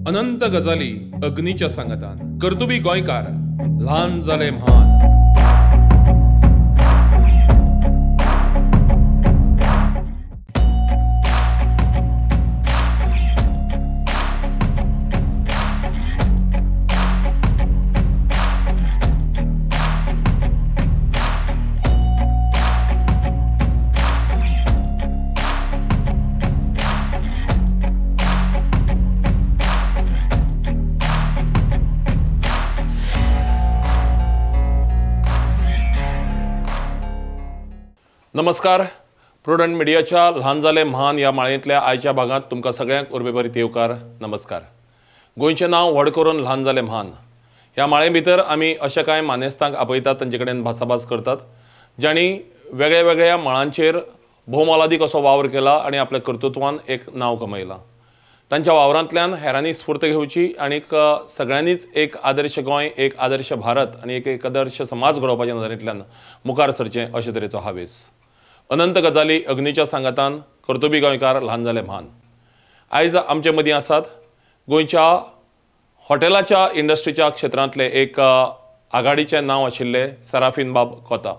अनंत गजाली अग्नीच्या सांगातान. कर्तुबी गोंयकार, ल्हान जाले म्हान. नमस्कार. प्रुडंट मिडियाच्या ल्हान जाले म्हान ह्या माळेंतल्या आयच्या भागांत तुमकां सगळ्यांक उर्बेभरीत येवकार. नमस्कार. गोंयचें नांव व्हड करून ल्हान जाले म्हान ह्या माळे भितर आमी अशा कांय मानेस्तांक आपयतात, तांचे कडेन भासाभास करतात जांणी वेगळ्या वेगळ्या मळांचेर भोवमोलादीक असो वावर केला आनी आपल्या कर्तृत्वान एक नांव कमयलां. तांच्या वावरांतल्यान हेरांनी स्फूर्त घेवची आनीक सगळ्यांनीच एक आदर्श गोंय, एक आदर्श भारत आनी एक आदर्श समाज घडोवपाच्या नदरेंतल्यान मुखार सरचें अशे तरेचो हावेस. अनंत गजाली अग्नीच्या सांगातान कर्तुबी गोंयकार, ल्हान जाले म्हान. आयज आमचे मदीं आसात गोंयच्या हॉटेलाच्या इंडस्ट्रीच्या क्षेत्रांतले एक आघाडीचें नांव आशिल्ले सेराफीन बाब कोता.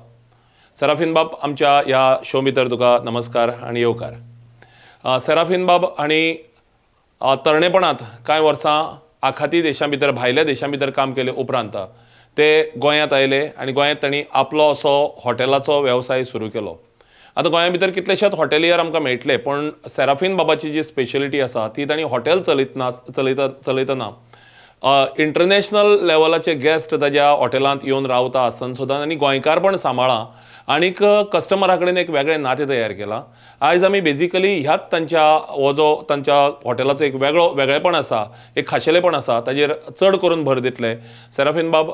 सेराफीन बाब, आमच्या ह्या शो भितर तुका नमस्कार आनी येवकार. सेराफीन बाब हांणी तरणेपणांत कांय वर्सां आखाती देशां भितर, भायल्या देशां भितर काम केले उपरांत ते गोंयांत आयले आनी गोंयांत तांणी आपलो असो हॉटेलाचो वेवसाय सुरू केलो. आतां गोंया भितर कितलेशेच हॉटेलियर आमकां मेळटले, पण सेराफीन बाबाची जी स्पेशलिटी आसा ती तांणी हॉटेल चलयतना इंटरनॅशनल लेवलाचे गेस्ट ताज्या हॉटेलांत येवन रावता आसतना सुद्दां आनी गोंयकारपण सांबाळ्ळां आनीक कस्टमरा कडेन एक वेगळें नातें तयार केलां. आयज आमी बेजिकली ह्याच तांच्या हो जो तांच्या हॉटेलाचो एक वेगळेपण आसा, एक खाशेलेपण आसा, ताजेर चड करून भर दितले. सेराफीन बाब,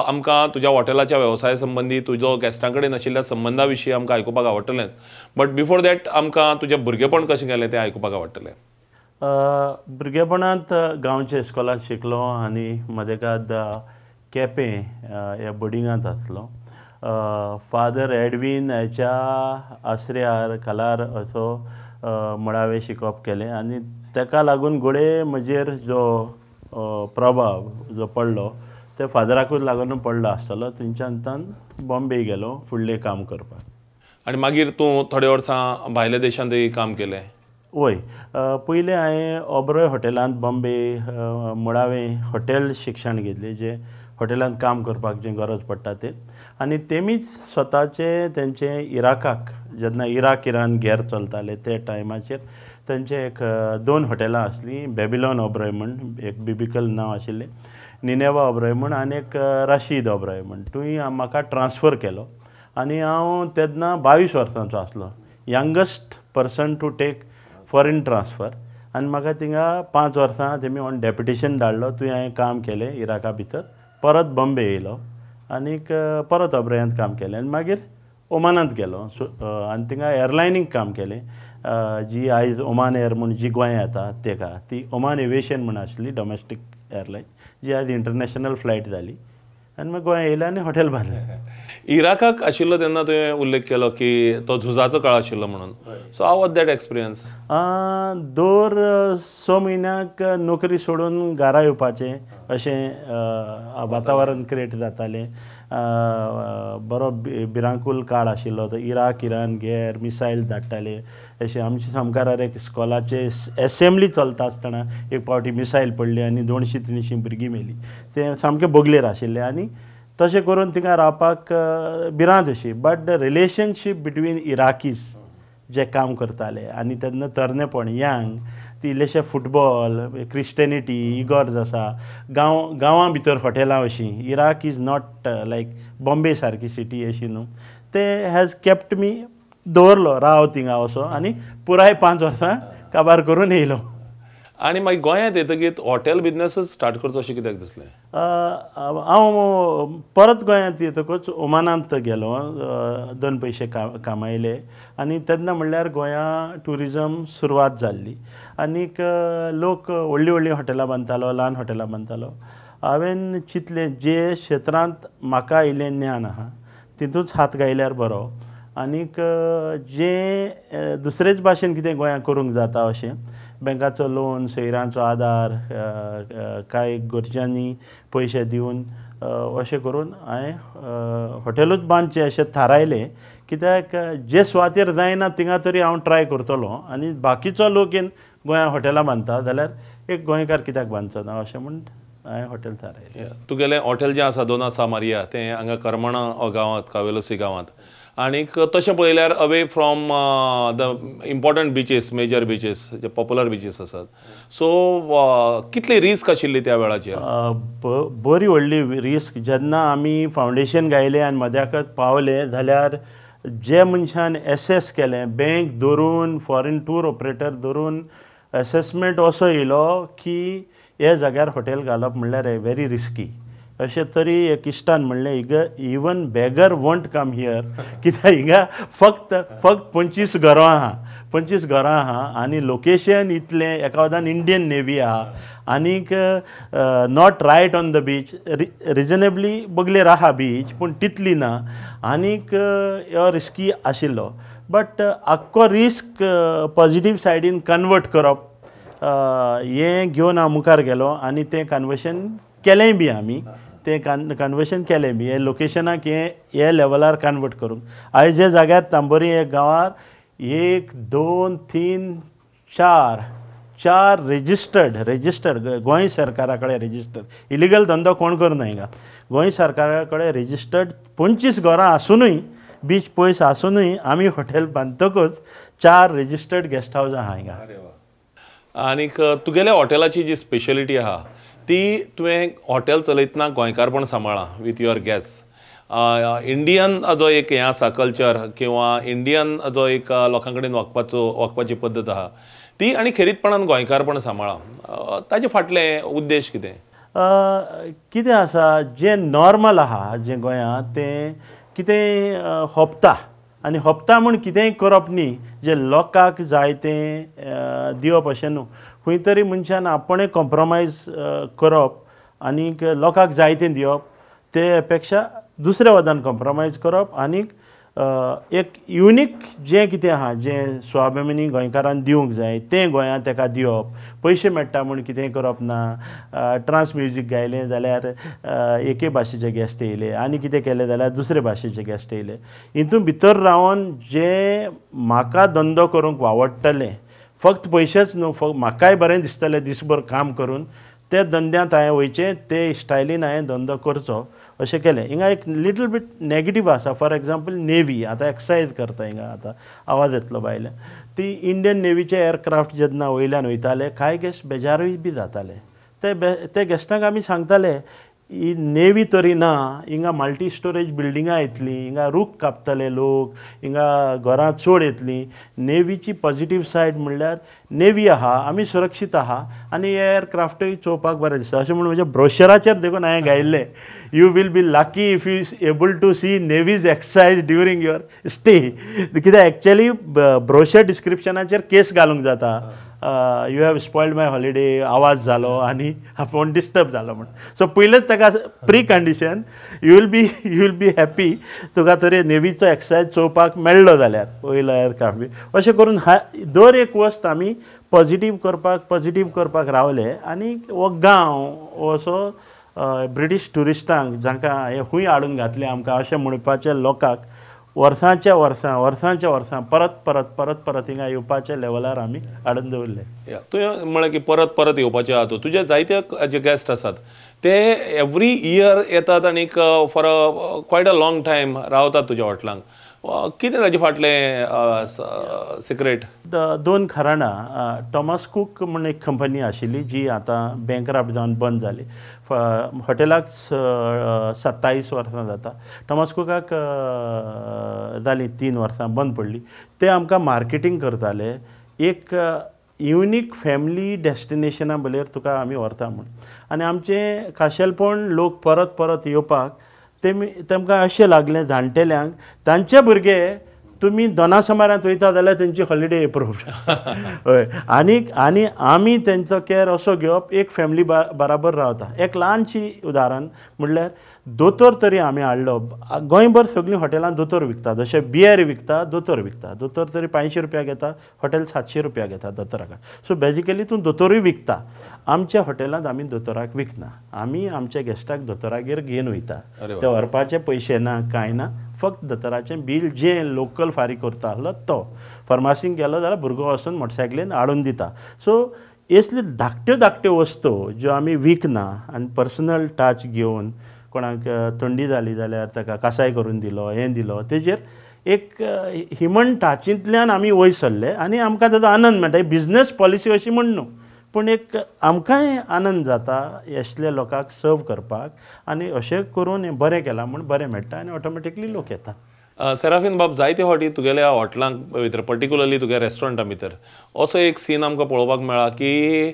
आमकां तुज्या हॉटेलाच्या वेवसाया संबंदी, तुजो गेस्टां कडेन आशिल्ल्या संबंदा विशीं आमकां आयकुपाक आवडटलेंच, बट बिफोर that आमकां तुजें भुरगेपण कशें गेलें तें आयकुपाक आवडटलें. भुरगेपणांत गांवच्या इस्कॉलांत शिकलो आनी मदेकाद केपें ह्या बोर्डिंगांत आसलो. फादर एडवीन हाच्या आसऱ्यार खालार असो मुळावें शिकप केलें आनी ताका लागून घडये म्हजेर जो प्रभाव जो पडलो ते फादराकूच लागून पडलो आसतलो. थंयच्यान बॉम्बे गेलो फुडलें काम करपाक. आनी मागीर तूं थोड्या वर्सां भायल्या देशांतय काम केलें? वय, पयलें हांवें ओबरॉय हॉटेलांत बॉम्बे मुळावें हॉटेल शिक्षण घेतलें, जें हॉटेलांत काम करपाक जें गरज पडटा तें. आनी तेमीच स्वताचें तेंचें इराकाक जेन्ना इराक इरान गेर चलताले ते टायमाचेर तेंचें एक दोन हॉटेलां आसलीं, बेबिलॉन ओबरॉय म्हूण एक बिबिकल नांव आशिल्लें, निनेवा ओबरॉय म्हूण आनी एक राशीद ओबरॉय म्हूण. थंय म्हाका ट्रान्सफर केलो आनी हांव तेन्ना 22 वर्सांचो आसलो, youngest person to take foreign transfer. आनी म्हाका थिंगा 5 वर्सां तेमी ऑन डेप्युटेशन धाडलो. थंय हांवें काम केलें इराका भितर, परत बॉम्बे येयलो आनीक परत ओबरॉयांत काम केलें आनी मागीर ओमानांत गेलो आनी थिंगा एअरलायनीक काम केलें, जी आयज ओमान एअर म्हूण जी गोंया येता तेका, ती ओमान एविएशन म्हूण आसली डोमेस्टीक एअरलायन, जी आयज इंटरनॅशनल फ्लायट जाली. आनी मागीर गोंया येयलें आनी हॉटेल बांदलें. इराकाक आशिल्लो तेन्ना तुवें उल्लेख केलो की तो झुजाचो काळ आशिल्लो म्हणून, so how was that experience? दर 6 म्हयन्याक नोकरी सोडून घरा येवपाचें अशें वातावरण क्रिएट जातालें. बरो भिरांकूल काळ आशिल्लो तो. इराक इरान गेर मिसायल धाडटाले अशें. आमच्या सामकारार एक इस्कॉलाचे एसेंब्ली चलता आसतना एक पावटी मिसायल पडली आनी 200-300 भुरगीं मेली. तें सामकें बगलेर आशिल्लें आनी तशें करून थिंगा रावपाक भिरांत अशी. But the relationship between Iraqis जे काम करताले आनी तेन्ना तरणेपण यंग, ती इल्लेशे फुटबॉल, क्रिस्टियनिटी, इगर्ज आसा, गांवां भितर हॉटेलां अशीं. Iraq is not like Bombay सारकी सिटी अशी न्हू. ते हॅज केप्ट मी दवरलो राव थिंगा असो आनी पुराय 5 वर्सां काबार करून येयलो. आनी मागीर गोंयांत येतकीत हॉटेल बिजनसूच स्टार्ट करचो अशें कित्याक दिसलें? हांव परत गोंयांत येतकूच ओमानांत गेलो, 2 पयशे कामायले आनी तेन्ना म्हणल्यार गोंया ट्युरिजम सुरवात जाल्ली आनीक लोक व्हडलीं व्हडलीं हॉटेलां बांदतालो, ल्हान हॉटेलां बांदतालो. हांवें चिंतलें जे क्षेत्रांत म्हाका इल्लें ज्ञान आहा तितूंच हात घायल्यार बरो आनीक जे दुसरेच भाशेन कितें गोंयांत करूंक जाता अशें बँकाचो लोन, सोयऱ्यांचो आदार, कांय गरजांनी पयशे दिवन अशें करून हांवें हॉटेलूच बांदचें अशें थारायलें. कित्याक जे सुवातेर जायना थिंगा तरी हांव ट्राय करतलो आनी बाकीचो लोक येवन गोंयांत हॉटेलां बांदता जाल्यार एक गोंयकार कित्याक बांदचो ना अशें म्हूण हांवें हॉटेल थारायलें. तुगेलें हॉटेल जें आसा दोना सा मारिया तें हांगा करमणा गांवांत, कावेलोसी गांवांत, आनीक तशें पळयल्यार away from the important beaches, major beaches, J popular बिचीस आसात. सो कितली रिस्क आशिल्ली त्या वेळाचेर? बरी व्हडली रिस्क. जेन्ना आमी फावंडेशन गायलें आनी मद्याकच पावले जाल्यार जे मनशान एसेस केलें, बँक धरून, फॉरेन टूर ऑपरेटर धरून एसेसमेंट असो येयलो की हे जाग्यार हॉटेल घालप म्हणल्यार व्हेरी रिस्की. अशें तरी एक इश्टान म्हणलें, हिंगा even beggar won't come here, कित्याक हिंगा फक्त फक्त 25 घरां आहा, 25 घरां आहा आनी लोकेशन इतलें एका वदान इंडियन नेवी आहा आनीक not right on the beach, reasonably बगलेर आहा बीच पूण तितली ना आनीक हो रिस्की आशिल्लो. बट आख्खो रिस्क पॉजिटीव सायडीन कन्वर्ट करप हें घेवन हांव मुखार गेलो आनी तें कन्वर्शन केलेंय बी आमी, तें कन्वर्शन केलें बी हे लोकेशनाक हे लेवलार कन्वर्ट करूंक. आयज जे जाग्यार तांबोरी हे गांवार 1 2 3 4 रजिस्टर्ड गोंय सरकारा कडेन रजिस्टर्ड, इलिगल धंदो कोण करना हिंगा, गोंय सरकारा कडेन रजिस्टर्ड 25 घरां आसुनूय, बीच पयस आसुनूय आमी हॉटेल बांदतकच 4 रजिस्टर्ड गेस्ट हावज आहा हिंगा. आनीक तुगेल्या हॉटेलाची जी स्पेशलिटी आहा ती तुवें हॉटेल चलयतना गोंयकारपण सांबाळ्ळां विथ your guest. Indian जो एक हें आसा कल्चर किंवा इंडियन जो एक लोकां कडेन वागपाची पद्दत आहा ती आनी खेरीतपणान गोंयकारपण सांबाळ्ळां, ताजे फाटलें उद्देश कितें? कितें आसा जें नॉर्मल आहा जें गोंयांत तें कितें होपता आनी होपता म्हूण कितेंय करप न्ही, जें लोकांक जाय तें दिवप अशें न्हू, खंय तरी मनशान आपणें कॉम्प्रोमायज करप आनीक लोकांक जाय तें दिवप ते पेक्षा दुसऱ्या वदान कॉम्प्रोमायज करप आनीक एक युनीक जें कितें आहा जें स्वाभिमानी गोंयकारान दिवंक जाय तें गोंयांत तेका दिवप. पयशे मेळटा म्हूण कितेंय करप ना. ट्रान्स म्युजीक गायलें जाल्यार एके भाशेचे गेस्ट येयले आनी कितें केलें जाल्यार दुसरे भाशेचे गेस्ट येयले. हितून भितर रावन जें म्हाका धंदो करूंक वावडटलें, फक्त पयशेच न्हू, फक्त म्हाकाय बरें दिसतलें दीसभर काम करून, ते धंद्यांत हांवें वयचें, ते स्टायलीन हांवें धंदो करचो अशें केलें. हिंगा एक लिटल बीट नेगेटीव आसा. फॉर एग्जाम्पल नेवी आतां एक्सरसायज करता हिंगा, आतां आवाज येतलो भायल्यान, ती इंडियन नेवीचे एअरक्राफ्ट जेन्ना वयल्यान वयताले कांय गेस्ट बेजारूय बी जाताले. ते गेस्टांक आमी सांगताले ही नेवी तरी ना, हिंगा मल्टी स्टोरेज बिल्डिंगां येतलीं, हिंगा रूख कापतले लोक, हिंगा घरां चड येतलीं. नेवीची पॉजिटीव सायड म्हणल्यार नेवी आहा, आमी सुरक्षीत आहा आनी एअरक्राफ्टूय चोवपाक बरें दिसता. अशें म्हणून म्हज्या ब्रोशराचेर देखून हांवें गायिल्लें, you will be lucky if you able to see navy's exercise during your stay. कित्याक एक्चुअली ब्रोशर डिस्क्रिप्शनाचेर केस घालूंक जाता, you have spoiled my holiday, आवाज जालो आनी आपूण डिस्टर्ब जालो म्हण. सो पयलेच ताका pre condition, you will be happy तुका तरी नेवीचो एक्सरसायज चोवपाक मेळ्ळो जाल्यार वयलो एअरक्राफ्ट बी. अशें करून दर एक वस्त आमी पॉजिटीव करपाक रावले आनी हो गांव असो ब्रिटीश ट्युरिस्टांक जांकां हे खूंय हाडून घातले आमकां अशें म्हणपाचें लोकांक वर्सांच्या वर्सां परत परत परत परत हिंगा येवपाच्या लेवलार आमी हाडून दवरले. तुवें म्हळें की परत परत येवपाचें आहा, तुजे जायते जे गेस्ट आसात ते एवरी इयर येतात आनीक for a quite a long time रावतात तुज्या हॉटेलांक, कितें ताजे फाटलें सिक्रेट? दोन कारणां. टॉमस कूक म्हूण एक कंपनी आशिल्ली जी आतां बँकराप्ट जावन बंद जाली. हॉटेलाक 27 वर्सां जाता, टॉमस कुकाक जालीं 3 वर्सां बंद पडली. ते आमकां मार्केटींग करताले, एक युनीक फॅमिली डेस्टिनेशना बलेर तुका आमी व्हरता म्हूण. आनी आमचें खाशेलपण लोक परत परत येवपाक तेमकां अशें लागलें जाणटेल्यांक तांचे भुरगे तुमी दोना सुमारांत वयता जाल्यार तेंची हॉलिडे एप्रूव्ड. हय, आनीक आनी आमी तेंचो केअर असो घेवप, एक फॅमिली बराबर रावता. एक ल्हानशी उदाहरण म्हणल्यार दोतोर तरी आमी हाडलो. गोंयभर सगळीं हॉटेलां दोतोर विकता, जशें बियर विकता दोतोर विकता. दोतोर तरी 500 रुपया घेता, हॉटेल 700 रुपया घेता दोतोराक. सो बेजिकली तूं दोतोरूय विकता. आमच्या हॉटेलांत आमी दोतोराक विकना, आमी आमच्या गेस्टाक दोतोरागेर घेवन वयता. ते व्हरपाचे पयशे ना कांय ना, फक्त दोतोराचें बील जें लोकल फारीक करता आसलो तो फार्मासींत गेलो जाल्यार भुरगो वचून मोटरसायकलीन हाडून दिता. सो असली धाकट्यो धाकट्यो वस्तू ज्यो आमी विकना आनी पर्सनल टच घेवन कोणाक थंडी जाली जाल्यार ताका कासाय करून दिलो, हें दिलो, तेजेर एक ह्युमन टचींतल्यान आमी वयर सरले आनी आमकां ताजो आनंद मेळटा. बिजनेस पॉलिसी अशी म्हण न्हू, पूण एक आमकांय आनंद जाता असल्या लोकांक सर्व करपाक आनी अशें करून हें बरें केलां म्हूण बरें मेळटा आनी ऑटोमॅटिकली लोक येता. सेराफीन बाब, जायते फावटी तुगेल्या हॉटेलांक भितर, पर्टिक्युलरली तुगे रेस्टॉरंटा भितर असो एक सीन आमकां पळोवपाक मेळ्ळा की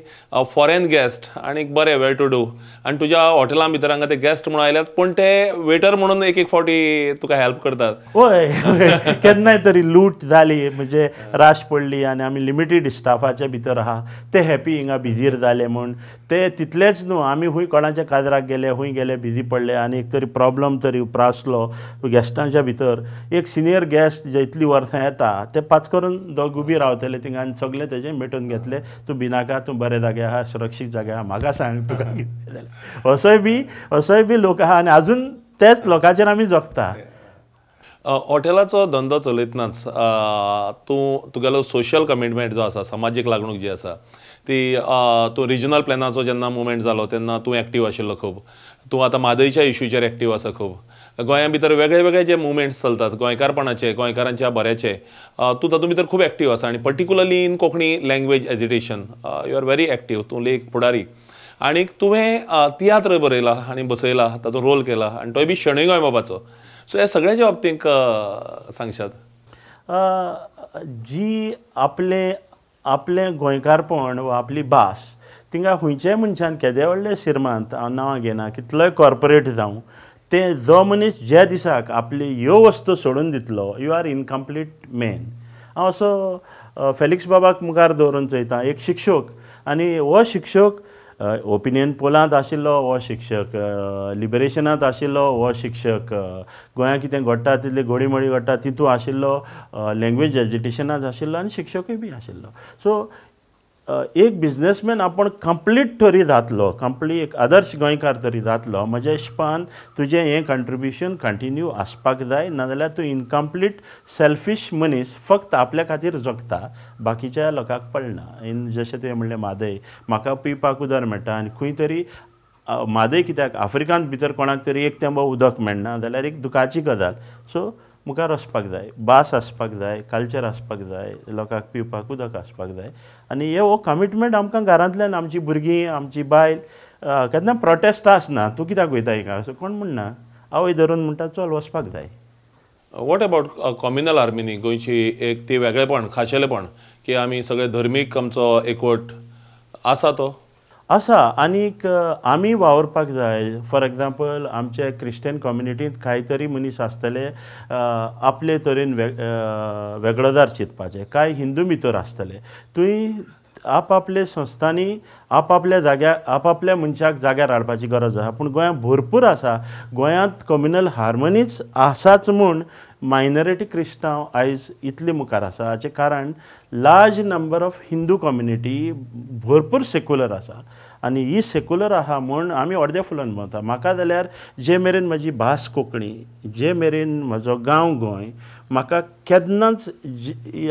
फॉरेन गेस्ट आनी बरे वेल टू do आनी तुज्या हॉटेलां भितर हांगा ते गेस्ट म्हणून आयल्यात, पूण ते वेटर म्हणून एक एक फावटी तुका हेल्प करतात. हय, केन्नाय तरी लूट जाली म्हणजे राश पडली आनी आमी लिमिटेड स्टाफाच्या भितर आहा, ते हॅपी हिंगा बिजीर जाले म्हूण ते तितलेच न्हू, आमी खूंय कोणाच्या काजराक गेले, खूंय गेले बिजी पडले आनी एक तरी प्रॉब्लम तरी उप्रासलो गेस्टांच्या भितर. एक सिनियर गेस्ट जे इतलीं वर्सां येता ते पांच करून दोग उबी रावतले थिंगा आनी सगळें तेजें मेटोवन घेतले, तूं भिनाका, तूं बरे जागे आहा, सुरक्षीत जागे आहा, म्हाका सांग तुका कितें जालें. असोय बी लोक आहा आनी आजून तेच लोकांचेर आमी जगता. हॉटेलाचो धंदो चलयतनाच तूं तुगेलो सोशल कमिटमेंट जो आसा, समाजीक लागणूक जी आसा ती, तूं रिजनल प्लॅनाचो जेन्ना मुवमेंट जालो तेन्ना तूं एक्टीव आशिल्लो खूब, तूं आतां म्हादयच्या इश्यूचेर एक्टीव आसा खूब. गोंया भितर वेगळे वेगळे जे मुवमेंट्स चलतात गोंयकारपणाचे, गोंयकारांच्या बऱ्याचे, तूं तातूंत भितर खूब एक्टीव आसा आनी particularly in Konkani language agitation you are very active. तूं लेख फुडारी आनी तुवें तियात्र बरयला आनी बसयला, तातूंत रोल केला आनी तोय बी शणै गोंयबाबाचो. सो ह्या सगळ्याच्या बाबतींत सांगशात? जी आपलें आपलें गोंयकारपण वा आपली भास थिंगा खंयच्याय मनशान केदे व्हडले श्रीमंत, हांव नांवां घेना, कितलोय कॉर्पोरेट जावं, ते जो मनीस ज्या दिसाक आपली ह्यो वस्तू सोडून दितलो, you are incomplete man. हांव असो फेलिक्स बाबाक मुखार दवरून चोयता, एक शिक्षक, आनी हो शिक्षक ओपिनियन पोलांत आशिल्लो, हो शिक्षक लिबरेशनांत आशिल्लो, हो शिक्षक गोंयांत कितें घडटा तितली घोडीमोडी घडटा तितूंत आशिल्लो, लँग्वेज एज्युकेशनांत आशिल्लो आनी शिक्षकूय बी आशिल्लो. सो एक बिजनेसमॅन आपूण कंप्लीट तरी जातलो, कंप्लीट एक आदर्श गोंयकार तरी जातलो, म्हज्या हिशपान तुजें हें कंट्रिब्युशन कंटिन्यू आसपाक जाय, नाजाल्यार तूं इनकम्प्लीट सेल्फीश मनीस, फक्त आपल्या खातीर जगता, बाकीच्या लोकांक पडना. इन जशें तुवें म्हणलें म्हादय, म्हाका पिवपाक उदक मेळटा आनी खंय तरी म्हादय कित्याक आफ्रिकांत भितर कोणाक तरी एक तेंबो उदक मेळना जाल्यार एक दुखाची गजाल. सो मुखार वचपाक जाय, भास आसपाक जाय, कल्चर आसपाक जाय, लोकांक पिवपाक उदक आसपाक जाय. आनी हे हो कमिटमेंट आमकां घरांतल्यान आमची भुरगीं, आमची बायल केन्ना प्रोटेस्ट आसना, तूं कित्याक वयता हिंगा असो कोण म्हणना, आवय धरून म्हणटा चल वचपाक जाय. What about communal harmony, गोंयची एक ती वेगळेपण, खाशेलेपण की आमी सगळे धर्मीक आमचो एकवट आसा तो आसा आनीक आमी वावुरपाक जाय. फॉर एग्जाम्पल आमचे क्रिस्टियन कम्युनिटींत कांय तरी मनीस आसतले आपले तरेन वेगळोदार चिंतपाचे, कांय हिंदू भितर आसतले, थंय आपआपले संस्थांनी आपआपल्या जाग्यार आपआपल्या मनशाक जाग्यार हाडपाची गरज आसा. पूण गोंयांत भरपूर आसा, गोंयांत कम्युनल हार्मनीच आसाच म्हूण मायनॉरिटी क्रिस्तांव आयज इतले मुखार आसा. हाचें कारण large number of Hindu community भरपूर सेक्युलर आसा आनी ही सेक्युलर आहा म्हूण आमी अर्दे फुलान भोंवता. म्हाका जाल्यार जे मेरेन म्हजी भास कोंकणी, जे मेरेन म्हजो गांव गोंय, म्हाका केन्नाच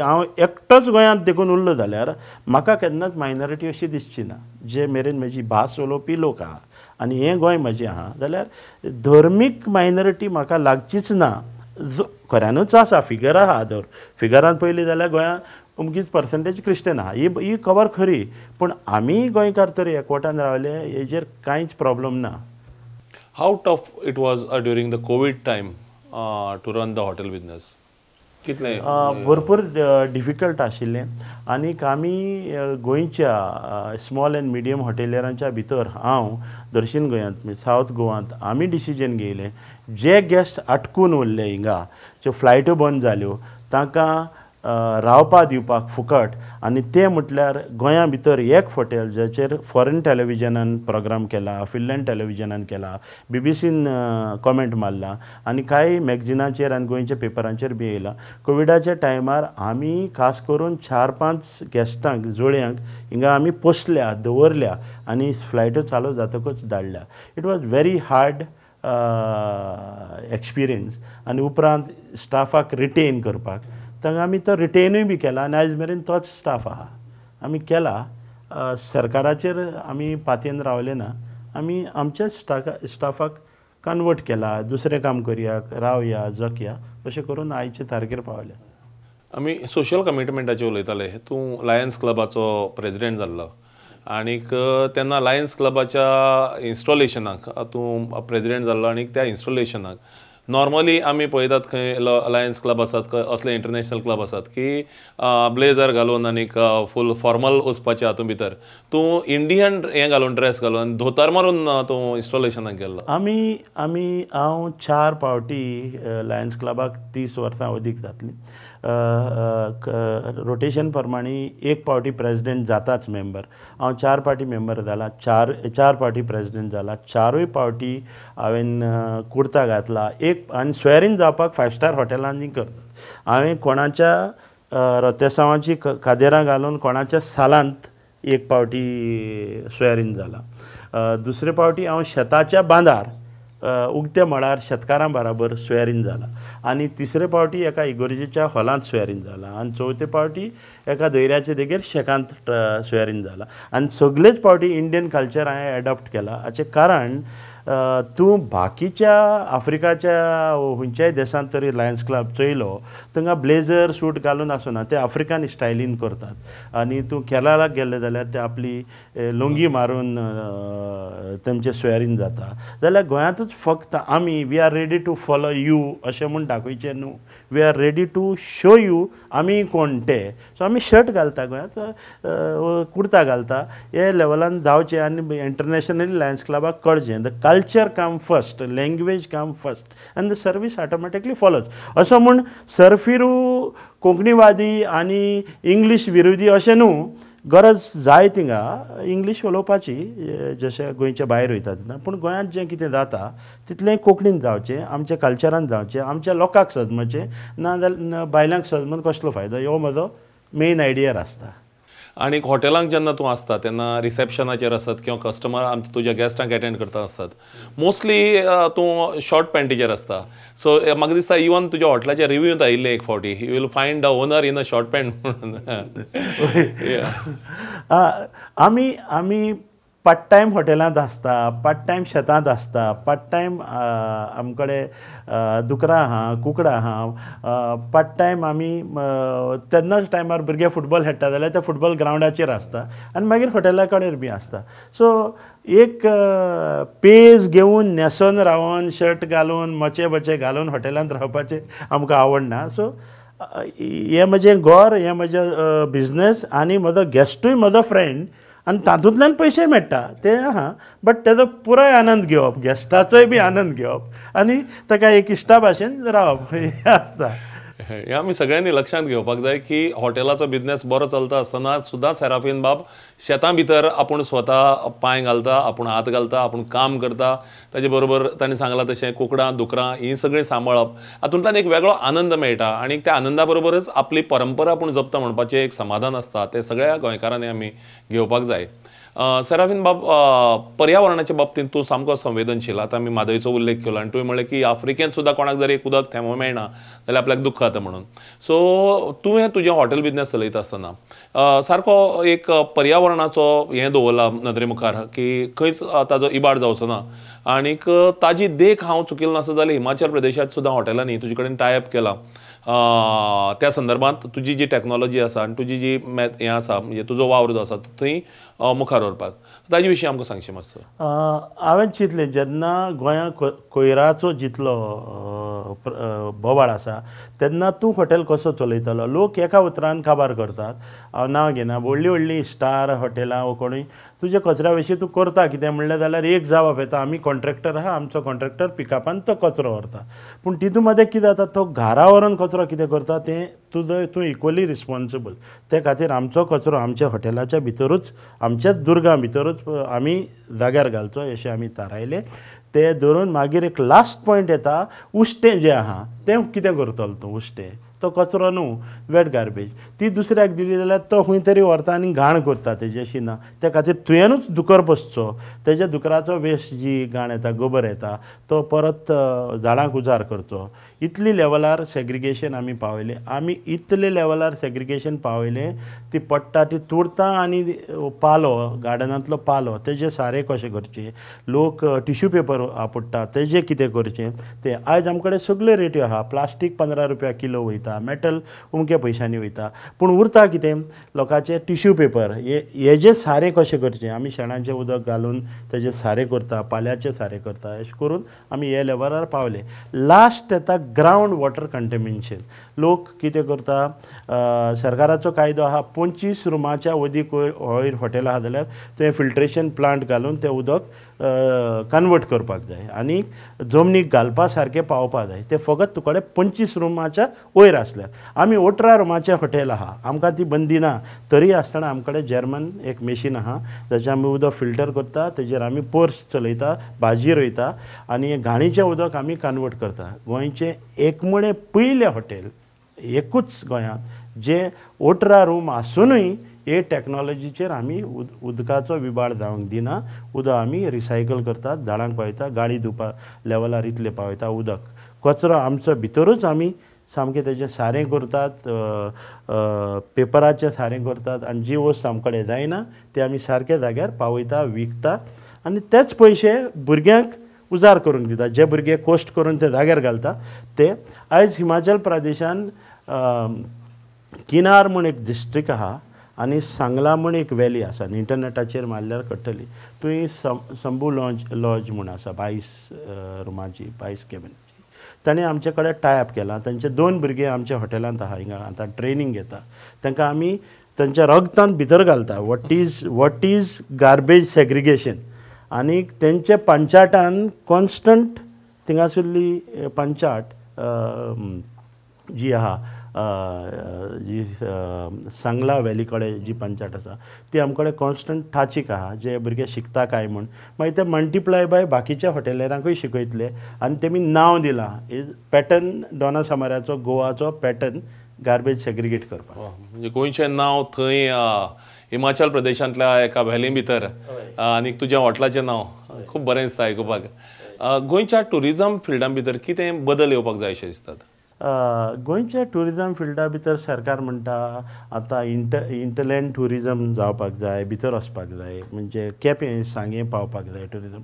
हांव एकटोच गोंयांत देखून उरलो जाल्यार म्हाका केन्नाच मायनॉरिटी अशी दिसची ना. जे मेरेन म्हजी भास उलोवपी लोक आहा आनी हें गोंय म्हजें आहा जाल्यार धर्मीक मायनॉरिटी म्हाका लागचीच ना. जो खऱ्यानूच आसा फिगर आहा, धर फिगरान पळयली जाल्यार गोंयांत अमकीच पर्संटेज क्रिस्टियन आहा, ही खबर खरी, पूण आमी गोंयकार तरी एकवटान रावले हेजेर कांयच प्रॉब्लम ना. How tough it was during the COVID time to run the hotel business? कितलें भरपूर डिफिकल्ट आशिल्लें. आनीक आमी गोंयच्या स्मॉल एंड मिडियम हॉटेलियरांच्या भितर हांव दक्षीण गोंयांत सावथ गोवांत आमी डिसिजन घेयलें, जे गेस्ट आटकून उरले हिंगा, ज्यो फ्लायट्यो बंद जाल्यो तांकां रावपा दिवपाक फुकट आनी तें म्हटल्यार गोंया भितर एक हॉटेल जाचेर फॉरेन टॅलिविजनान प्रोग्राम केला, फिनलँड टॅलिविजनान केला, बीबीसीन कॉमेंट मारला आनी कांय मॅगजिनाचेर आनी गोंयच्या पेपरांचेर बी येयला. कोविडाच्या टायमार आमी खास करून 4-5 गेस्टांक जोडयांक हिंगा आमी पोसल्या, दवरल्या आनी फ्लायट्यो चालू जातकच धाडल्या. It was very hard experience आनी उपरांत स्टाफाक रिटेन करपाक तांकां आमी तो रिटेनूय बी केला आनी आयज मेरेन तोच स्टाफ आहा. आमी केला, सरकाराचेर आमी पातयेन रावले ना, आमी आमच्याच स्टाफाक कन्वर्ट केला, दुसरें काम करया, रावया, जगया, अशें करून आयचे तारखेर पावल्या. आमी सोशल कमिटमेंटाचेर उलयताले. तूं लायन्स क्लबाचो प्रेजिडेंट जाल्लो आनीक तेन्ना लायन्स क्लबाच्या इन्स्टॉलेशनाक तूं प्रेजिडेंट जाल्लो आनी त्या इन्स्टॉलेशनाक नॉर्मली आमी पळयतात खंय लायन्स क्लब आसात, असले इंटरनॅशनल क्लब आसात की ब्लेजर घालून आनीक फूल फॉर्मल वचपाचें हातूंत भितर तूं इंडियन हें घालून ड्रेस घालून धोतर मारून तूं इन्स्टॉलेशनाक गेल्लो. आमी आमी हांव 4 फावटी लायन्स क्लबाक 30 वर्सां अदीक जातली रोटेशन प्रमाणे एक फावटी प्रेजिडेंट जाताच मेंबर. हांव 4 फावटी मेंबर जाला, चार फावटी प्रेजिडेंट जाला. 4 फावटी हांवें कुर्ता घातला एक आनी स्वेरीन जावपाक 5 स्टार हॉटेलांनी करतात. हांवें कोणाच्या रतेसांवाची कादेरां घालून कोणाच्या सालांत एक फावटी स्वेरीन जाला. दुसरे फावटी हांव शेताच्या बांदार उगत्या मळार शेतकारां बराबर स्वेरीन जाला आनी तिसरे फावटी एका इगर्जेच्या हॉलांत स्वेरीन जाला आनी चवथे फावटी एका दर्याचे देगेर शेकांत स्वेरीन जाला. आनी सगळेच फावटी इंडियन कल्चर हांवें एडॉप्ट केला. हाचें कारण तूं बाकीच्या आफ्रिकाच्या खंयच्याय देशांत तरी लायन्स क्लब चोयलो थंगा ब्लेजर सूट घालून आसना, ते आफ्रिकन स्टायलीन करतात. आनी तूं केरळाक गेल्ले जाल्यार ते आपली लुंगी मारून तेमचें स्वेरीन जाता. जाल्यार गोंयांतूच फक्त आमी we are ready to follow you अशें म्हूण दाखयचें न्हू, we are ready to show you आमी कोण ते. सो आमी शर्ट घालता गोंयांत, कुर्ता घालता, हे लेवलान जावचें आनी इंटरनॅशनली लायन्स क्लबाक कळचें the culture come first, language come first and the service automatically follows. असो म्हूण सरफिरू कोंकणीवादी आनी इंग्लीश विरोधी अशें न्हू, गरज जाय थिंगा इंग्लीश उलोवपाची जशें गोंयच्या भायर वयता तेन्ना, पूण गोंयांत जें कितें जाता तितलें कोंकणीन जावचें, आमच्या कल्चरान जावचें, आमच्या लोकांक सजमचें, ना जाल्यार बायलांक सजमून कसलो फायदो, हो म्हजो मेन आयडिया आसता. आनी हॉटेलांक जेन्ना तूं आसता तेन्ना रिसेप्शनाचेर आसत किंवा कस्टमर आमच्या तुज्या गेस्टांक एटेंड करता आसत, मोस्टली तूं शॉर्ट पॅन्टीचेर आसता. सो म्हाका दिसता इवन तुज्या हॉटेलाच्या रिव्यूंत आयिल्लें एक फावटी you will find the owner in a short pant म्हणून. आमी आमी पार्ट टायम हॉटेलांत आसता, पार्ट टायम शेतांत आसता, पार्ट टायम आमकडे दुकरां आहा, कुकडां आहा, पार्ट टायम आमी तेन्नाच टायमार भुरगे फुटबॉल खेळटा जाल्यार त्या फुटबॉल ग्रावंडाचेर आसता आनी मागीर हॉटेला कडेन बी आसता. सो एक पेज घेवन न्हेसोन रावन शर्ट घालून मोचे बचे घालून हॉटेलांत रावपाचें आमकां आवडना. सो हें म्हजें घर, हें म्हजें बिजनेस आनी म्हजो गेस्टूय म्हजो फ्रेंड आनी तातूंतल्यान पयशे मेळटा ते आहा, बट तेजो पुराय आनंद घेवप, गेस्टाचोय बी आनंद घेवप आनी ताका एक इश्टा भाशेन रावप हें आसता. हें आमी सगळ्यांनी लक्षांत घेवपाक जाय की हॉटेलाचो बिजनेस बरो चलता आसतना सुद्दां सेराफीन बाब शेतां भितर आपूण स्वता पांय घालता, आपूण हात घालता, आपूण काम करता. ताजे बरोबर ताणें सांगलां तशें कुकडां दुकरां हीं सगळीं सांबाळप हातूंतल्यान एक वेगळो आनंद मेळटा आनी त्या आनंदा बरोबरच आपली परंपरा आपूण जपता म्हणपाचें एक समाधान आसता. तें सगळ्या गोंयकारांनी आमी घेवपाक जाय. सेराफीन बाब, पर्यावरणाच्या बाबतींत तूं सामको संवेदनशील. आतां आमी म्हादयचो उल्लेख केलो आनी तुवें म्हणलें की आफ्रिकेंत सुद्दां कोणाक जर एक उदक थेंबो मेळना जाल्यार आपल्याक दुख्ख जाता म्हणून. सो तुवें तुजें हॉटेल बिजनेस चलयता आसतना सारको एक पर्यावरणाचो हें दवरला नदरे मुखार की खंयच ताजो इबाड जावचो ना आनीक ताजी देख हांव चुकिल्लो नासत जाल्यार हिमाचल प्रदेशांत सुद्दां हॉटेलांनी तुजे कडेन टायप केला. त्या संदर्भात तुजी जी टॅक्नोलॉजी आसा आनी तुजी जी हें आसा म्हणजे तुजो वावर जो आसा थंय मुखार व्हरपाक ताजे विशीं आमकां सांगशी मातसो. हांवें चिंतलें जेन्ना गोंयांत कोयराचो जितलो बोवाळ आसा तेन्ना तूं हॉटेल कसो चलयतलो. लोक एका उतरान काबार करतात, हांव नांव घेना, व्हडलीं व्हडलीं स्टार हॉटेलां वो कोणूय तुज्या कचऱ्या विशीं तूं करता कितें म्हणलें जाल्यार एक जाप येता, आमी कॉन्ट्रॅक्टर आहा, आमचो कॉन्ट्रॅक्टर पिकअपान तो कचरो व्हरता. पूण तितूंत मदें कितें जाता, तो घरा व्हरून कचरो कचरो कितें करता तें तुजो तूं इक्वली रिस्पॉन्सिबल. ते खातीर आमचो कचरो आमच्या हॉटेलाच्या भितरूच आमच्याच दुर्गां भितरूच आमी जाग्यार घालचो अशें आमी थारायलें. ते धरून मागीर एक लास्ट पॉयंट येता उश्टें जें आहा तें कितें करतलो तूं उश्टें तो कचरो न्हू वेट गार्बेज ती दुसऱ्याक दिली जाल्यार तो खंय तरी व्हरता आनी घाण करता तेजी अशी ना. त्या खातीर तुवेंनूच दुकर बसचो तेज्या दुकराचो वेस्ट जी घाण येता गोबर येता तो परत झाडांक उजार करचो. इतली लेवलार सेग्रिगेशन आमी पावयलें. आमी इतले लेवलार सेग्रिगेशन पावयलें ती पडटा ती तुरता आनी पालो गार्डनांतलो पालो तेजे सारें कशें करचें लोक टिश्यू पेपर आपडटा तेजें कितें करचें तें आयज आमचे कडेन सगळे रेट्यो आहा. प्लास्टीक 15 रुपया किलो वयता मेटल उमके पयशांनी वयता पूण उरता कितें लोकांचे टिश्यू पेपर हेजे सारें कशें करचें आमी शेणाचें उदक घालून तेजें सारें करता पाल्याचें सारें करता अशें करून आमी हे लेवलार पावले. लास्ट येता ग्रावंड वॉटर कंटेमिनेशन. लोक कितें करता सरकाराचो कायदो आहा 25 रुमाच्या वदीक वयर हॉटेल आहा जाल्यार तुवें फिल्ट्रेशन प्लांट घालून तें उदक कन्वर्ट करपाक जाय आनी जमनीक घालपा सारकें पावपा जाय. तें फकत तुकडे 25 रुमाच्या वयर आसल्यार आमी 18 रुमाचें हॉटेल आहा आमकां ती बंदी ना तरी आसतना आमचे कडेन जर्मन एक मेशीन आहा ताचें आमी उदक फिल्टर करता तेजेर आमी पोर्स चलयता भाजी रोयता आनी घाणीचें उदक आमी कन्वर्ट करता. गोंयचें एकमुळें पयलें हॉटेल एकूच गोंयांत जें 18 रूम आसुनूय हे टॅक्नोलॉजीचेर आमी उदकाचो विबाड जावंक दिना. उदक आमी रिसायकल करतात झाडांक पावयता गाडी धुवपा लेवलार इतलें पावयता उदक. कचरो आमचो भितरूच आमी सामकें तेजें सारें करतात पेपराचें सारें करतात आनी जी वस्त आमचे कडेन जायना ती आमी सारके जाग्यार पावयता विकता आनी तेच पयशे भुरग्यांक उजार करूंक दिता जे भुरगे कश्ट करून ते जाग्यार घालता ते. आयज हिमाचल प्रदेशान किनार म्हूण एक डिस्ट्रिक्ट आहा आनी सांगला म्हूण एक वॅली आसा इंटरनेटाचेर मारल्यार कळटली. थंय संबू लॉज म्हूण आसा 22 रुमाची 22 कॅबिनाची. ताणें आमचे कडेन टाय अप केला. तांचे 2 भुरगे आमच्या हॉटेलांत आहा हिंगा आतां ट्रेनींग घेता. तांकां आमी तांच्या रगतान भितर घालता what is garbage segregation आनी तेंच्या पंचायतान कॉन्स्टंट थिंगासरली पंचायत जी आहा जी सांगला व्हॅली कडेन जी पंचायत आसा ती आमचे कडेन कॉन्स्टंट टाचीक आहा जे भुरगे शिकता काय म्हूण मागीर ते मल्टिप्लाय बाय बाकीच्या हॉटेलरांकूय शिकयतले आनी तेमी नांव दिलां पॅटर्न डोना समाऱ्याचो गोवाचो पॅटर्न गार्बेज सेग्रिगेट करपाक. म्हणजे गोंयचें नांव थंय हिमाचल प्रदेशांतल्या एका व्हॅली भितर आनी तुज्या हॉटेलाचें नांव खूब बरें दिसता आयकुपाक. गोंयच्या ट्युरिजम फिल्डा भितर कितें बदल येवपाक जाय अशें दिसतात? गोंयच्या ट्युरिजम फिल्डा भितर सरकार म्हणटा आतां इंटरलँड ट्युरिजम जावपाक जाय भितर वचपाक जाय म्हणजे केपें सांगें पावपाक जाय ट्युरिजम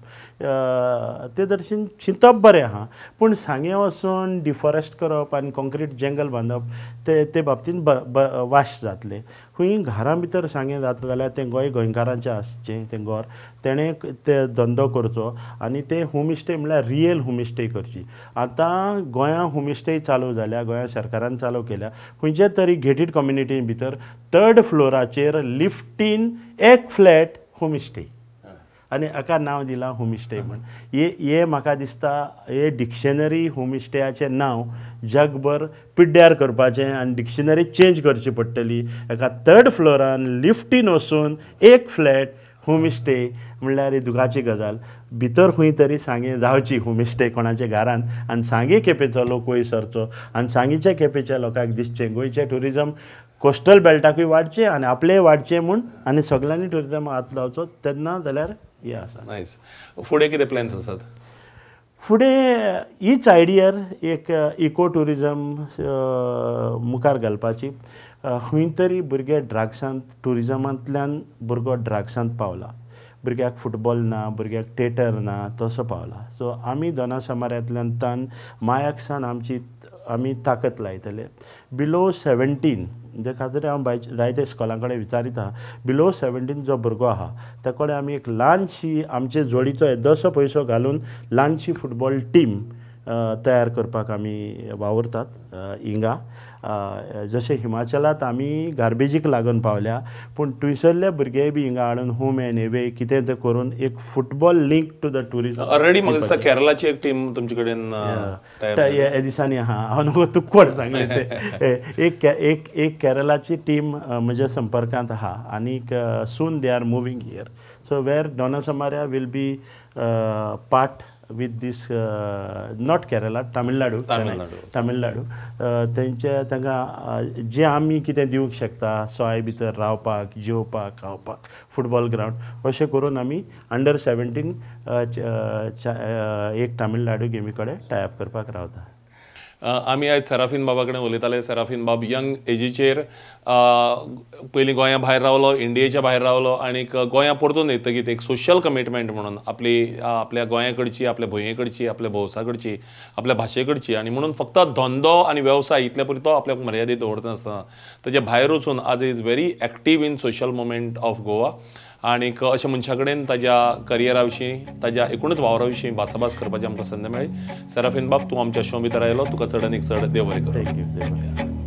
ते दर्शन चिंतप बरें आहा पूण सांगें वचून डिफॉरेस्ट करप आनी कॉन्क्रीट जंगल बांदप ते ते बाबतीन वाश जातलें. खंय घरां भितर सांगें जाता जाल्यार तें गोंय गोंयकारांचें आसचें तें घर तेणें ते धंदो करचो आनी ते होमस्टे म्हणल्यार रियल होमस्टे करची. आतां गोंयांत होमस्टे चालू जाल्या गोंया सरकारान चालू केल्या खंयच्या तरी गेटीड कम्युनिटी भितर 3rd फ्लोराचेर लिफ्टीन एक फ्लॅट होमस्टे आनी हाका नांव दिलां होमस्टे म्हूण. हे म्हाका दिसता हे डिक्शनरी होमस्टेयाचें नांव जगभर पिड्ड्यार करपाचें आनी डिक्शनरी चेंज करची पडटली. एका 3rd फ्लोरान लिफ्टीन वचून एक फ्लॅट होमस्टे म्हणल्यार ही दुखाची गजाल. भितर खंय तरी सांगें जावची होमस्टे कोणाच्या घरान आनी सांगें केपेंचो लोक वयर सरचो आनी सांगेच्या केपेंच्या लोकांक दिसचें गोंयचें ट्युरिजम कोस्टल बेल्टाकूय वाडचें आनी आपलें वाडचें म्हूण आनी सगळ्यांनी ट्युरिजम हात लावचो तेन्ना जाल्यार हें आसा. नायस. फुडें कितें प्लॅन्स आसात? फुडें हीच आयडियर एक इको ट्युरिजम मुखार घालपाची. खंय तरी भुरगे ड्रग्सांत ट्युरिजमांतल्यान भुरगो ड्रग्सांत पावला भुरग्याक फुटबॉल ना भुरग्याक थेटर ना तसो पावला. सो आमी दोना समाऱ्यांतल्यान तान मायाक सान आमी ताकत लायतले. बिलो 17 म्हणजे खातीर हांव जायते इस्कॉलां कडेन विचारिता बिलो 17 जो भुरगो आहा त्या कडेन आमी एक ल्हानशी आमचे जोडीचो येदोसो पयसो घालून ल्हानशी फुटबॉल टीम तयार करपाक आमी वावुरतात हिंगा. जशें हिमाचलांत आमी गार्बेजीक लागून पावल्या, पूण थंयसरले भुरगे बी हिंगा हाडून होम एंड एवे कितें तें करून एक football link to the tourism. Already म्हाका दिसता केरलाची एक टीम तुमचे कडेन ह्या दिसांनी आहा. हांव नको तुका कोण सांगलें तें. एक एक एक केरलाची टीम म्हज्या संपर्कांत आहा आनीक soon they are moving here. So where Dona Samaria will be part with this, not Kerala, Tamil Nadu, Tamil Nadu. तेंचे तांकां जें आमी कितें दिवंक शकता सोय भितर रावपाक, जेवपाक, खावपाक, फुटबॉल ग्रावंड, अशें करून आमी अंडर 17 एक तामिळनाडू गेमी कडेन टायप करपाक रावता. आमी आयज सेराफीन बाबा कडेन उलयताले. सेराफीन बाब यंग एजीचेर पयलीं गोंया भायर रावलो, इंडियेच्या भायर रावलो आनीक गोंया परतून येतकीर एक सोशल कमिटमेंट म्हणून आपली आपल्या गोंया कडची, आपल्या भुंये कडची, आपल्या भौसा कडची, आपल्या भाशे कडची, आनी म्हणून फक्त धंदो आनी वेवसाय इतले पुरतो आपल्याक मर्यादीत दवरता आसतना ताच्या भायर वचून आज is very active in social movement of Goa. आनीक अशा मनशा कडेन ताज्या करियरा विशीं, ताज्या एकूणच वावरा विशीं भासाभास करपाची आमकां संद मेळ्ळी. सेराफीन बाब, तूं आमच्या शो भितर आयलो, तुका चड आनीक चड देव बरें करूं. Thank you.